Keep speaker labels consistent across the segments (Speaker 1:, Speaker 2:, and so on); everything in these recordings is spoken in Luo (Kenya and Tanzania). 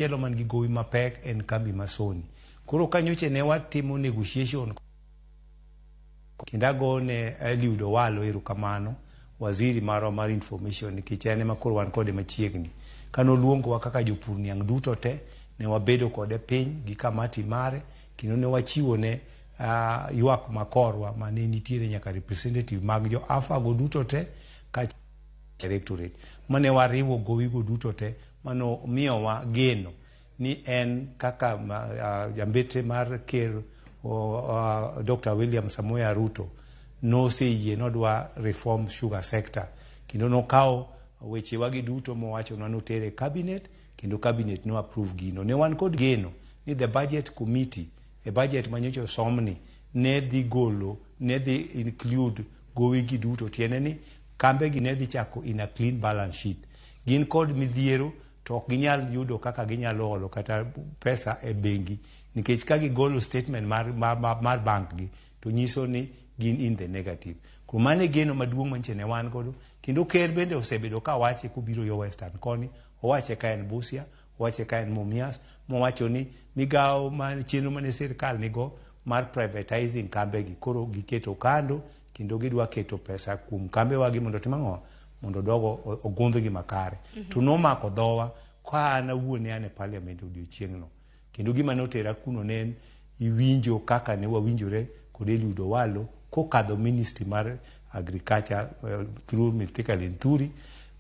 Speaker 1: Machielo man gi gowi mapek en kambi ma Sony. Koro ka nyocha ne watimo negotiation kendo ago ne Eliud Owalo erokamano, waziri marwa mar information nikech en ema koro wan kode machiegni. Kane oluongowa kaka jopur niang' duto te, ne wabedo kode piny gi kamati mare kendo ne wachiwone ywak makorwa mane nitiere nyaka representative mag jo AFA go duto te ka directorate mane wariwo gowigo duto te mano miyowa geno ni en kaka jambetre mar ker Dr. William Samoei Ruto noseyie nodwa reform sugar sector kendo nokawo wechewagi duto mowachonwa notere e cabinet kendo cabinet no approve gino. Ne wan kod geno ni the budget committee e budget manyocha osomni ne dhi golo ne dhi include gowigi duto tiende ni kambegi ne dhi chako in a clean balance sheet. Gin kod midhiero to ok ginyal yudo kaka ginyalo holo kata pesa e bengi nikech ka gigolo statement mar bank gi to nyiso ni gin in the negative. Kuom mano e geno maduong' manyiche ne wan godo kendo ker bende osebedo ka wache kobiro yo Western koni, owache ka en Busia, owache ka en Mumias, mowacho ni migawo mar chenro mane sirkal nigo mar privatizing kambegi koro giketo kando kendo gidwa keto pesa kuom kambewagi mondo otim ang'o? Mondo odog ogundhgi makare. To nomako dhowa ka an awuon ne an e parliament odiochieng'no. Kendo gima notera kuno ne en iwinjo kaka ne wawinjore kod Eliud Owalo kokadho ministry mar agriculture through Mithika Linturi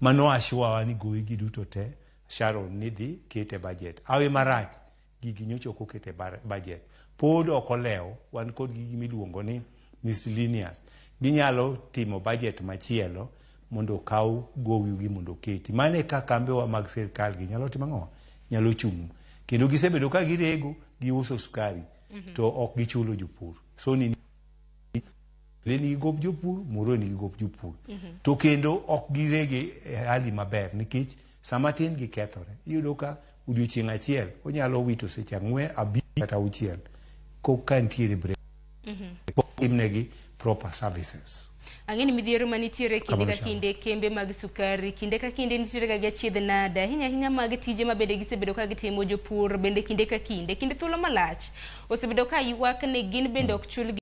Speaker 1: mano assure wa ni gowigi duto te Sharon ni dhi ket e budget. Awe marach gigi nyocha ok oket e budget. Pod ok olewo, wan kod gigi miluongo ni miscellaneous. Ginyalo timo budget machielo mondo okaw gowi gi mondo oketi. Mano e ka kambewa mag sirkal gi nyalo timo ang'o? Nyalo chung'. Kendo gisebedo ka girego, giuso sukari to ok gichulo jopur. Sony nigi gop jopur, Muro nigi gop jopur. To kendo ok girege e hali maber nikech sama tin gikethore. Iyudo ka odiochieng' achiel onyalo wito seche 4, 5 kata 6 ka nitiere break. Timnegi proper services.
Speaker 2: Ang'e ni midhiero manitiere kinde ka kinde kembe mag sukari kinde ka kinde nitiere ga gi achiedh nade ahinya ahinya mag tije ma bende gisebedo ka gitimo jopur bende kinde ka kinde kinde thuolo malach osebedo ka ywak ni gin bende ok chulgi.